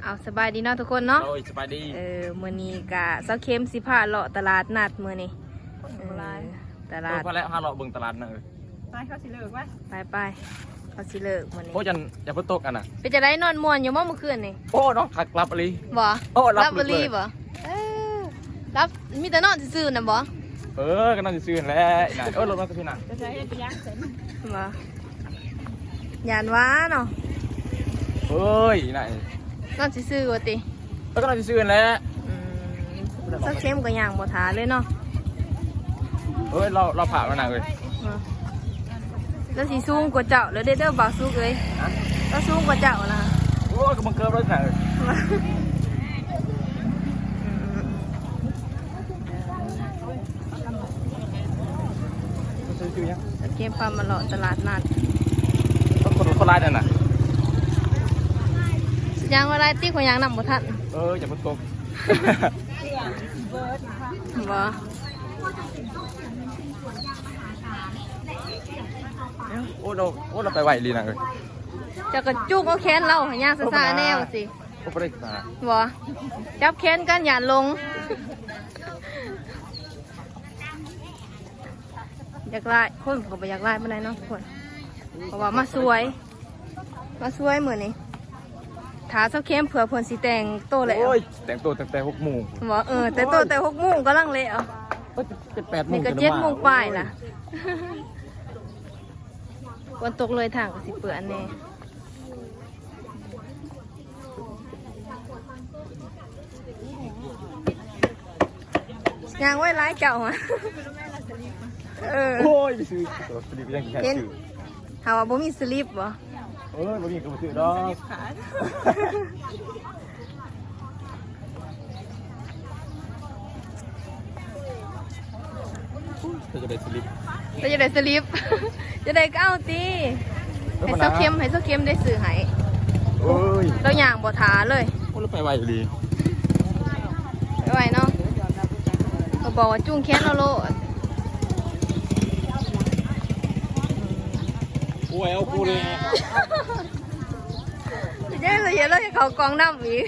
ເອົາ ສະບາຍດີເນາະທຸກຄົນເນາະ. ໂດຍ ສະບາຍດີ. ເອີ ມື້ນີ້ກະສາວເຂັມຊິພາເລາະຕະຫຼາດນັດມື້ນີ້. ຄົນກໍບໍ່ຫຼາຍ. ເອີ ຕະຫຼາດ. ເອີ ພາແລ້ວ ຫາເລາະເບິ່ງຕະຫຼາດນັດ. ໄປ ເຂົາຊິເລີກໄວ້. ໄປໆ ເຂົາຊິເລີກມື້ນີ້. ໂອ້ ຢ້ານ ຢ້ານຝົນຕົກຫັ້ນນະ. ເປັນຈັ່ງໃດ ນອນມ່ວນຢູ່ບໍ່ມື້ຄືນນີ້? ໂອ້ ນອນຄັກ ຫຼັບອີ່ຫຼີ. ບໍ່? ໂອ້ ຫຼັບອີ່ຫຼີ. ຫຼັບອີ່ຫຼີບໍ່? ເອີ ຫຼັບ ມີແຕ່ນອນຊື່ໆນະບໍ່? ເອີ ກໍນອນຊື່ໆແຫຼະ. ນັ້ນ ໂອ້ ລົງມາຊະພີ່ນະ. ຈະໃຊ້ເຮັດຫຍັງຊັ້ນ? ບໍ່ ຢ້ານວ່າເນາະ. ເອີຍ ນາຍ ນອນຊື່ໆວ່າຕິ? ເອີ ກໍນອນຊື່ໆແຫຼະ. ອືມ ສາວເຂັມກໍຍ່າງບໍ່ຖ້າເລີຍເນາະ. ເອີຍ ລາວ ລາວພາມານະເອີຍ. ລາວຊິສູງກວ່າເຈົ້າແລ້ວເດີ ເດີ ບ່າວສຸກເອີຍ. ຮະ? ລາວສູງກວ່າເຈົ້ານະ. ໂອ້ຍ ກໍບັງເກີບແລ້ວນະເອີຍ. ອືມ ສາວເຂັມພາມາເລາະຕະຫຼາດນັດ. ຄົນ ຄົນຫຼາຍແທ້ນະ. ຍ່າງບໍ່ໄດ້ຕິ ຂ້ອຍຍ່າງນຳບໍ່ທັນ. ເອີ ຢ່າຝົນຕົກ. ບໍ່ ໂອ້ ລາວ ໂອ້ ລາວໄປໄວອີ່ຫຼີນະເອີຍ. ເຈົ້າກໍຈຸກເອົາແຂນລາວ ຍ່າງຊ້າໆແນວຊິ. ໂອ້ ບໍ່ໄດ້ຊ້າ. ບໍ່ ຈັບແຂນກັນ ຢ້ານຫຼົງ. ຢາກຫຼາຍ ຄົນກໍບໍ່ຢາກຫຼາຍປານໃດເນາະທຸກຄົນ ເພາະວ່າມາຊ່ວຍ ມາຊ່ວຍມື້ນີ້. ຖ້າສາວເຂັມເພື່ອເພິ່ນຊິແຕ່ງໂຕແລ້ວ. ໂອ້ຍ ແຕ່ງໂຕຕັ້ງແຕ່ຫົກໂມງ. ບໍ່ ເອີ ແຕ່ງໂຕແຕ່ຫົກໂມງກຳລັງແລ້ວ. ເອີຍ ເຈັດແປດໂມງ ນີ້ກໍເຈັດໂມງປາຍລະ. ຝົນຕົກເລີຍ ທາງກໍຊິເປື້ອນແດ່. ຍ່າງໄວຫຼາຍເຈົ້າຫະ. ເອີ ໂອ້ຍ ໄປຊື້ສະລິບຍັງ ເຫັນ ຫາວ່າບໍ່ມີສະລິບບໍ່? ເອີຍ ບໍ່ມີກໍບໍ່ຊື້ດອກ. ເຈົ້າຢາກໄດ້ສະລິບ ເຈົ້າຢາກໄດ້ສະລິບ ຈັ່ງໃດກໍເອົາຕິ. ເອີ ໃຫ້ສາວເຂັມ ໃຫ້ສາວເຂັມໄດ້ຊື້ໃຫ້. ໂອ້ຍ ລາວຍ່າງບໍ່ຖ້າເລີຍ. ໂອ້ຍ ລາວໄປໄວອີ່ຫຼີ. ໄປໄວເນາະ. ກໍບອກວ່າຈູງແຂນລາວໂລດ. ໂອ້ຍ ເອົາກູເດ້. ເຈົ້າເຫັນລາວເຮັດເຂົ້າກ່ອງນຳອີກ.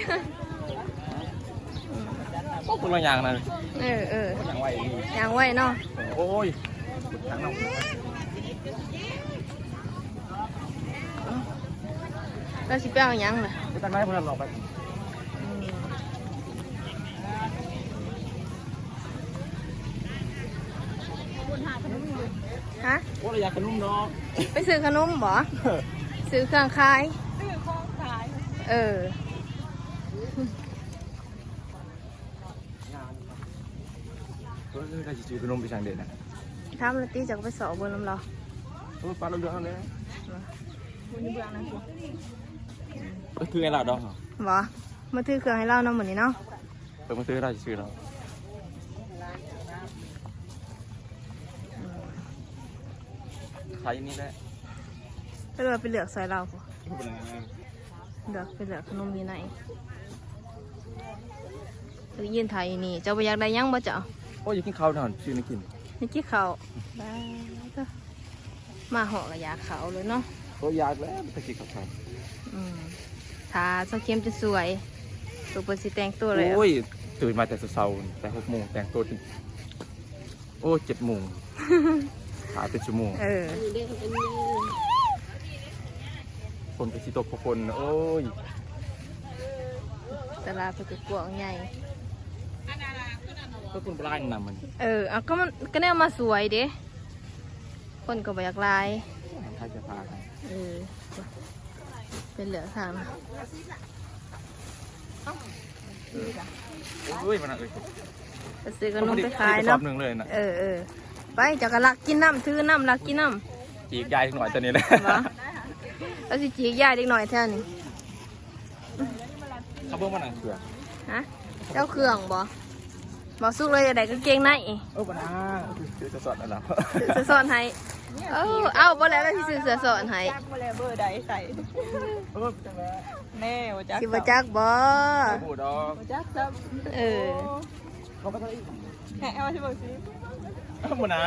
ໂອ້ ຄົນລະຢ່າງນັ້ນ. ເອີ ເອີ ຍ່າງໄວອີ່ຫຼີ ຍ່າງໄວເນາະ. ໂອ້ຍ ລາວຊິໄປເອົາຫຍັງລະ? ໄປທາງໃນພຸ້ນລະ ອອກໄປ. ຮະ? ໂອ້ ລະຢາກຂະໜົມເນາະ. ໄປຊື້ຂະໜົມບໍ? ຊື້ເຄື່ອງຂາຍ. ຊື້ຂອງຂາຍ. ເອີ. ເອີ ໄດ້ຊິຊື້ຂະໜົມໄປສັ່ງເດນະ. ຖາມລະຕິ ເຈົ້າກໍໄປຊອກເບິ່ງນຳລາວ. ເອີ ປາລະເລື່ອງແລ້ວ. ເອີ ຖືໃຫ້ລາວດອກ. ບໍ່ ມາຖືເຄື່ອງໃຫ້ລາວນຳມື້ນີ້ເນາະ. ເອີ ມາຖືໃຫ້ລາວຊື່ໆດອກ. ຂາຍຢູ່ນີ້ແຫຼະ. ເພິ່ນວ່າໄປເລືອກໃສ່ລາວພຸ້ນ. ເລືອກ ໄປເລືອກຂະໜົມຢູ່ໃນ ໄປຢືນຖ້າຢູ່ນີ້. ເຈົ້າບໍ່ຢາກໄດ້ຫຍັງບໍ່ເຈົ້າ? ໂອ້ຍ ຢາກກິນເຂົ້ານະ ຊື້ແນວກິນ. ຢາກກິນເຂົ້າ. ມາເຫາະກໍຢາກເຂົ້າເລີຍເນາະ. ໂອ້ຍ ຢາກແລ້ວ ໄປກິນເຂົ້າ. ອືມ ຖ້າສາວເຂັມຈະຊ່ວຍ ໂຕເພິ່ນຊິແຕ່ງໂຕແລ້ວ. ໂອ້ຍ ຕື່ນມາແຕ່ເຊົ້າໆ ແຕ່ຫົກໂມງ ແຕ່ງໂຕ. ໂອ້ຍ ເຈັດໂມງ ຖ້າເປັນຊົ່ວໂມງ. ເອີ ຝົນກໍຊິຕົກ ພວກຄົນ. ໂອ້ຍ ຕະຫຼາດເພິ່ນກໍກວ້າງໃຫຍ່. ກໍຄົນບໍ່ຫຼາຍນຳມັນ. ເອີ ເອົາ ກໍມັນ ກໍແນວມາຊ່ວຍເດ້ ຄົນກໍບໍ່ຢາກຫຼາຍ. ຂາຍເສື້ອຜ້າ. ເອີ ເປັນເລື່ອງທາງ. ໂອ້ຍ ມັນນະເອີຍ ໄປຊື້ຂະໜົມໄປຂາຍເນາະ. ເອີ ເອີ ໄປ ເຈົ້າກໍລັກກິນນຳ ຖືນຳ ລັກກິນນຳ. ຈີກຢາຍເດັກນ້ອຍຕົວນີ້ແຫຼະ. ບໍ່ ລາວຊິຈີກຢາຍເດັກນ້ອຍແຖວນີ້. ເອົາເບິ່ງ ມັນນະເຄື່ອງ. ຮະ? ເຈົ້າເຄື່ອງບໍ່? ບໍ່ ສຸກເລີຍ ຢາກໄດ້ກາງເກງໃນ. ເອີ ບໍ່ນາ ຊື້ເສື້ອຊ້ອນໃຫ້ລາວ. ຊື້ເສື້ອຊ້ອນໃຫ້. ເອີ ເອົາບໍ່ແລ້ວ ລາວຊິຊື້ເສື້ອຊ້ອນໃຫ້. ຈັກບໍ່ແລ້ວ ເບີໃດໃສ່. ເອີ ແນ່ ບໍ່ຈັກ ຊິບໍ່ຈັກບໍ່? ບໍ່ຮູ້ດອກ ບໍ່ຈັກຊ້ຳ. ເອີ ເຂົາກໍເທົ່າອີກ. ແຮະ ເອົາຊິເບິ່ງຊິ. ເອົາບໍ່ນາ.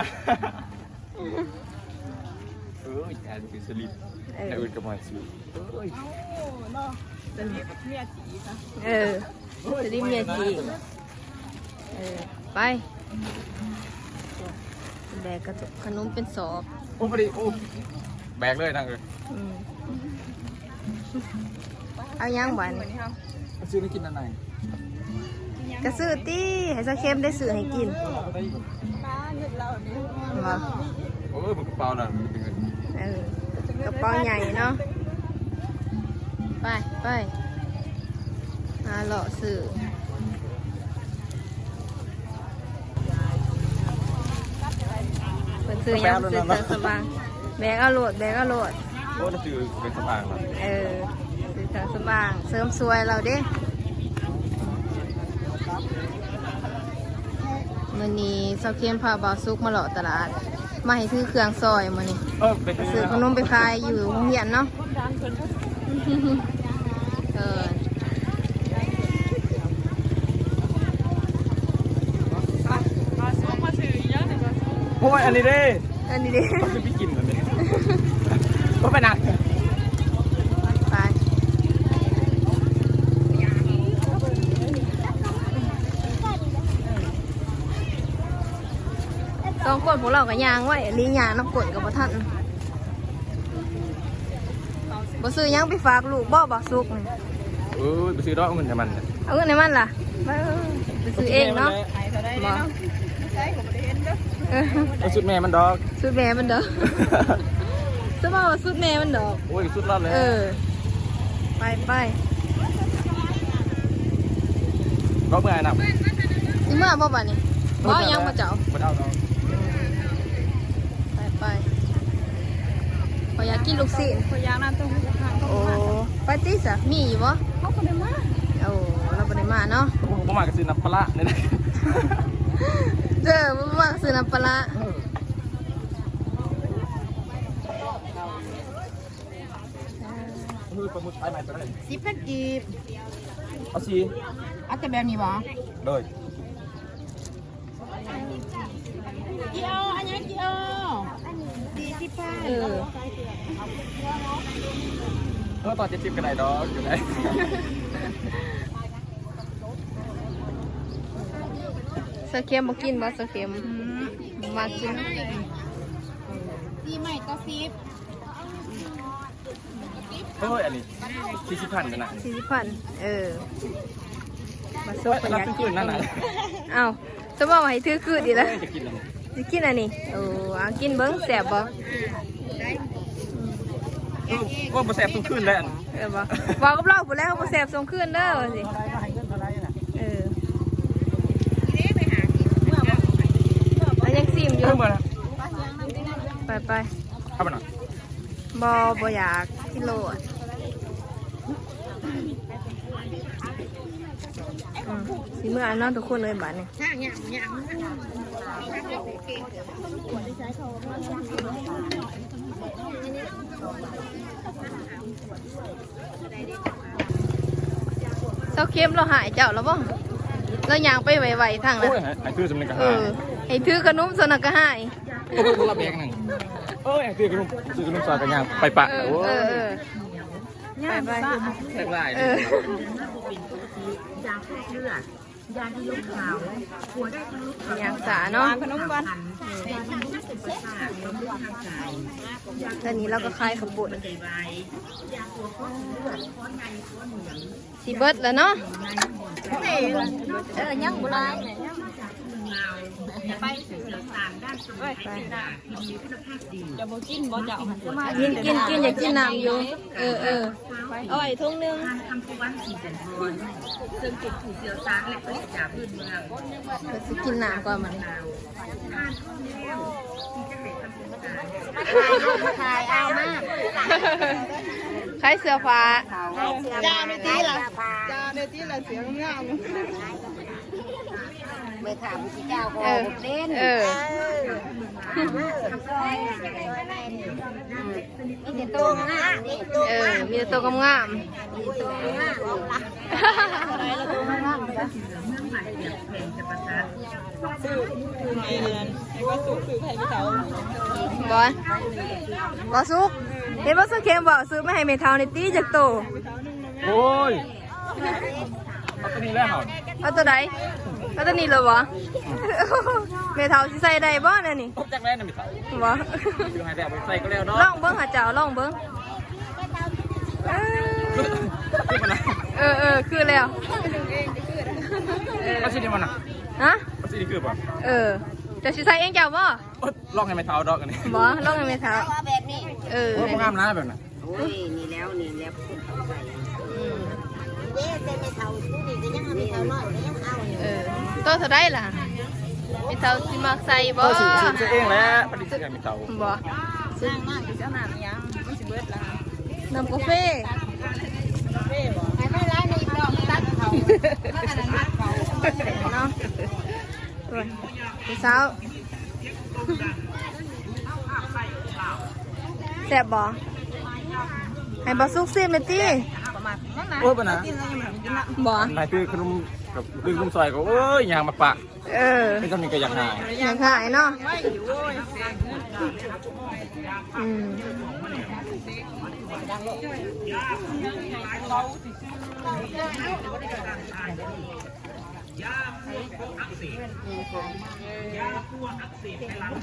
ເອີຍ ແອນຄືສະລິບ ເອີ ແນວອື່ນກໍມາຊື້ ເອີຍ ເນາະ ສະລິບເມຍຈີນ ເອີ ສະລິບເມຍຈີນ ເອີ ໄປ ແບກກະ ຂະໜົມເປັນສອບ ໂອ້ ພໍດີ ໂອ້ ແບກເລີຍນາງເອີຍ ອືມ ເອົາຫຍັງບາດນີ້? ຊື້ແນວກິນອັນໃດ? ກະຊື້ຕິ ໃຫ້ສາວເຂັມໄດ້ຊື້ໃຫ້ກິນ ບໍ່? ເອີ ເບິ່ງກະເປົາລະ ເອີ ກະເປົາໃຫຍ່ເນາະ ໄປ ໄປ ຫາເລາະຊື້. ເພິ່ນຊື້ຫຍັງ? ຊື້ເຄື່ອງສຳອາງ ແບກເອົາໂລດ ແບກເອົາໂລດ ໂອ້ ຊື້ເຄື່ອງສຳອາງເນາະ ເອີ ຊື້ເຄື່ອງສຳອາງ ເສີມສວຍລາວເດ້ ມື້ນີ້ສາວເຂັມພາບ່າວສຸກມາເລາະຕະຫຼາດ ມາໃຫ້ຖືເຄື່ອງຊ່ອຍມື້ນີ້ ເອີ ໄປຊື້ຂະໜົມໄປຂາຍຢູ່ໂຮງຮຽນເນາະ ເອີ ໂອ້ຍ ອັນນີ້ເດ້ ອັນນີ້ເດ້ ເຮົາຊິໄປກິນອັນນີ້ ບໍ່ໄປນະ ໄປ ສອງຄົນພວກເຮົາກໍຍ່າງໄວອີ່ຫຼີ ຍ່າງນຳກົ້ນກໍບໍ່ທັນ. ບໍ່ຊື້ຫຍັງໄປຝາກລູກບໍ່ ບ່າວສຸກນີ້? ເອີຍ ບໍ່ຊື້ດອກ ເອົາເງິນໃຫ້ມັນ ເອົາເງິນໃຫ້ມັນລະ ເອີ ໄປຊື້ເອງເນາະ ບໍ່ ເອົາຊຸດແມ່ມັນດອກ ຊຸດແມ່ມັນດອກ ສະເວົ້າວ່າຊຸດແມ່ມັນດອກ ໂອ້ຍ ຊຸດລາວແຫຼະ ເອີ ໄປ ໄປ ກໍເມື່ອນຳ ຊິເມື່ອບໍ່ບາດນີ້? ບໍ່ຫຍັງບໍ່ເຈົ້າ ບໍ່ໄດ້ເອົາດອກ ໄປ ໄປ ຂ້ອຍຢາກກິນລູກຊີ້ນ ຂ້ອຍຢາກນຳເຕົ້າຫູ້ ໂອ້ ໄປຕິຊະ ມີຢູ່ບໍ່? ເຮົາບໍ່ໄດ້ມາ ໂອ້ ລາວບໍ່ໄດ້ມາເນາະ ບໍ່ມາກໍຊື້ນ້ຳປາຫຼ້ານີ້ແຫຼະ ເດີ ບໍ່ມາກໍຊື້ນ້ຳປາຫຼ້າ ເອີ ເອີ ປາໝຶກຂາຍໃໝ່ເທົ່າໃດ? ສິບພັນກີບ ເອົາສີ່ ເອົາແຕ່ແບບນີ້ບໍ່? ໂດຍ ຈີໂອ ອັນຫຍັງຈີໂອ? ສີ່ສິບພັນ ເອີ ເອີ ຕໍ່ເຈັດສິບກໍໄດ້ດອກ ຢູ່ໄດ້ ສາວເຂັມບໍ່ກິນບໍ່ ສາວເຂັມ? ອືມ ບໍ່ມັກກິນ ສີ່ໄມ້ຕໍ່ສິບ ເອີຍ ອັນນີ້ສີ່ສິບພັນນະ ສີ່ສິບພັນ ເອີ ມາໂຊກ ເອີຍ ເພິ່ນຢາກກິນ ເອົາ ສະເວົ້າໃຫ້ຖືກຄືນອີກແລ້ວ ເອີຍ ຈະກິນອັນນີ້ ຈະກິນອັນນີ້ ໂອ້ ເອົາກິນເບິ່ງແຊບບໍ່? ເອີ ບໍ່ແຊບສົ່ງຄືນແລ້ວ ເອີ ບໍ່ ເວົ້າກັບລາວພຸ້ນແລ້ວ ບໍ່ແຊບສົ່ງຄືນເດີ ວ່າຊີ້ ເອີ ລາວຍັງຊີມຢູ່ ໄປໆ ເອົາໄປນະ ບໍ່ ບໍ່ຢາກ ກິນໂລດ ອືມ ຊິເມືອເນາະທຸກຄົນເອີຍ ບາດນີ້ ສາວເຂັມລາວຮ້າຍເຈົ້າລະບໍ່? ລາວຍ່າງໄປໄວໆທາງນັ້ນ ໂອ້ຍ ໃຫ້ ໃຫ້ຖືສ່ຳນັ້ນກໍຮ້າຍ ເອີ ໃຫ້ຖືຂະໜົມສ່ຳນັ້ນກໍຮ້າຍ ໂອ້ຍ ຄົນລະແບກນັ້ນ ເອີຍ ໃຫ້ຖືຂະໜົມ ຊື້ຂະໜົມຊອຍກໍຍ່າງໄປປະ ເອີ ໂອ້ຍ ເອີ ເອີ ໄປໆ ແບກຫຼາຍ ເອີ ຢາຟອກເລືອດ ຢາດີລົດຂາວ ຫົວໄດ້ທັງລົດຂາວ ຍ່າງສາເນາະ ຫາຂະໜົມກ່ອນ ຕອນນີ້ລາວກໍຂາຍເຂົ້າປຸ້ນ ຢາຕົວຟອກເລືອດ ຄອໃຫຍ່ ຄອເໜືອງ ຊິເບິດແລ້ວເນາະ ເອີ ຍັງບໍ່ຫຼາຍ ໄປ ເຈົ້າບໍ່ກິນບໍ່ເຈົ້າ? ກິນ ກິນ ກິນ ຢາກກິນນ້ຳຢູ່ ເອີ ເອີ ເອົາໄວ້ຖົງໜຶ່ງ ເພິ່ນຊິກິນນ້ຳກ່ອນບັດນີ້ ຂາຍເສື້ອຜ້າ ເຈົ້ານີ້ຕິລະ ເຈົ້ານີ້ຕິລະ ເສື້ອງາມ ແມ່ຄ້າຜູ້ທີ່ເຈົ້າກໍ ເອີ ບໍ່ເປັນ ເອີ ເອີ ມີແຕ່ໂຕງາມໆ ເອີ ມີແຕ່ໂຕງາມໆ ມີແຕ່ໂຕງາມໆ ຊື້ ຊື້ໃຫ້ນັ້ນ ໃຫ້ກໍສຸກ ຊື້ໃຫ້ຜູ້ເຖົ້າ ບໍ່ ບໍ່ສຸກ ເຫັນບໍ່ສຸກເຂັມບໍ່ ຊື້ມາໃຫ້ແມ່ເຖົ້ານີ້ຕິຈັກໂຕ. ໂອ້ຍ ເອົາຕົວນີ້ແຫຼະເຮົາ ເອົາຕົວໃດ? ເອົາຕົວນີ້ເລີຍບໍ່? ແມ່ເຖົ້າຊິໃສ່ໄດ້ບໍ່ແນວນີ້? ຈັກແລ້ວນະແມ່ເຖົ້າ ບໍ່ ຊື້ໃຫ້ແລ້ວ ໃສ່ກໍແລ້ວເນາະ. ລອງເບິ່ງຫາເຈົ້າ ລອງເບິ່ງ. ເອີ ເອີ ເອີ ຄືແລ້ວ ເອີ ເອົາສີນີ້ມັນນະ ຮະ ເອົາສີນີ້ຄືບໍ່? ເອີ ເຈົ້າຊິໃສ່ເອງເຈົ້າບໍ່? ໂອ້ຍ ລອງໃຫ້ແມ່ເຖົ້າດອກອັນນີ້ ບໍ່ ລອງໃຫ້ແມ່ເຖົ້າ ເອົາແບບນີ້ ເອີ ໂອ້ຍ ບໍ່ງາມນະແບບນັ້ນ. ໂອ້ຍ ນີ້ແລ້ວ ນີ້ແລ້ວ ອືມ ເດ້ ແຕ່ແມ່ເຖົ້າຜູ້ນີ້ກໍຍັງເອົາ ແມ່ເຖົ້ານ້ອຍກໍຍັງເອົາຢູ່. ເອີ ໂຕເທົ່າໃດລະ? ແມ່ເຖົ້າຊິມັກໃສ່ບໍ່? ໂອ້ຍ ຊື້ ຊື້ເອງແຫຼະ ພໍດີຊື້ໃຫ້ແມ່ເຖົ້າ ບໍ່ ຊື້ ນາງມາຊິເອົານ້ຳອີ່ຫຍັງ ມັນຊິເບິດລະ ນ້ຳກາເຟ ກາເຟບໍ່? ໃຫ້ມາຫຼາຍໃນອີກດອກ ມັນຕັດເຂົ້າ ມັນອັນນັ້ນມັດເຂົ້າເນາະ. ໂອ້ຍ ເຊົ້າ ແຊບບໍ່? ໃຫ້ບໍ່ສຸກຊີມແດ່ຕິ. ໂອ້ຍ ບໍ່ນະ ບໍ່ ນາຍ ຄືຂະໜົມກັບ ຄືຂະໜົມຊອຍກໍ ໂອ້ຍ ຍ່າງມາປະ ເອີ ເປັນຈັ່ງນີ້ກໍຢາກຫາຍ ຢາກຫາຍເນາະ. ອືມ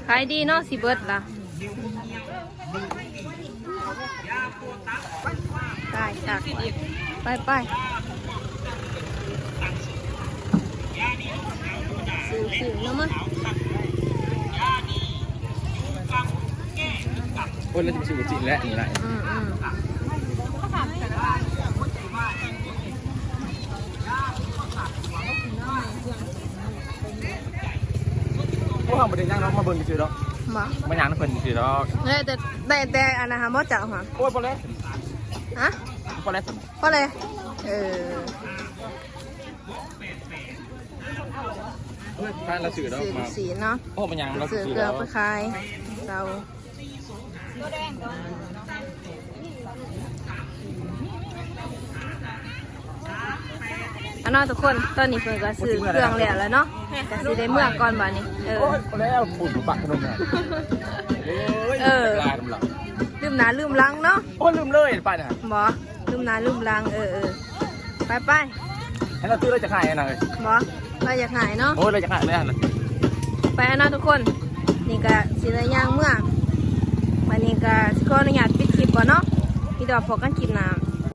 ຂາຍດີເນາະ ຊິເບິດລະ. ໄປ ໄປ ໄປ ຊື້ ຊື້ເນາະ ມາ. ໂອ້ຍ ແລ້ວຈະໄປຊື້ບໍ່ຈິນແຫຼະນີ້ນະ. ອືມ ອືມ ໂອ້ ເຮົາບໍ່ໄດ້ຫຍັງດອກ ມາເບິ່ງຊື່ໆດອກ. ບໍ່ ມາຫຍັງນຳເພິ່ນຊື່ໆດອກ. ເອີ ແຕ່ ແຕ່ ແຕ່ອັນນັ້ນຫາບໍ່ເຈົ້າຫາ. ໂອ້ຍ ພໍແລ້ວ ຮະ ພໍແລ້ວ ພໍແລ້ວ. ເອີ ພາລາວຊື້ດອກ ຊື້ ມາ ຊື້ເນາະ. ໂອ້ ມາຫຍັງລາວ ຊື້ ຊື້ເຄື່ອງ ດອກ ໄປຂາຍເຊົາ. ອັນເນາະທຸກຄົນ ຕອນນີ້ເພິ່ນກໍຊື້ເຄື່ອງແລ້ວລະເນາະ ກໍຊິໄດ້ເມືອກ່ອນບາດນີ້. ເອີ ໂອ້ຍ ພໍແລ້ວ ບຸນບັກຂະໜົມນະ. ເອີ ລືມໜ້າລືມຫຼັງເນາະ. ໂອ້ຍ ລືມເລີຍ ໄປນະ ບໍ່ ລືມໜ້າລືມຫຼັງ. ເອີ ເອີ ໄປ ໄປ ໃຫ້ລາວຊື້ ລາວຈະຂາຍນະເອີຍ. ບໍ່ ລາວຢາກຫາຍເນາະ. ໂອ້ຍ ລາວຢາກຫາຍແລ້ວນະ. ໄປຫັ້ນນະທຸກຄົນ ນີ້ກະຊິໄດ້ຍ່າງເມືອ ບາດນີ້ກະຊິຂໍອະນຸຍາດປິດຄລິບກ່ອນເນາະ. ມີແຕ່ວ່າພໍ້ກັນຄລິບໜ້າ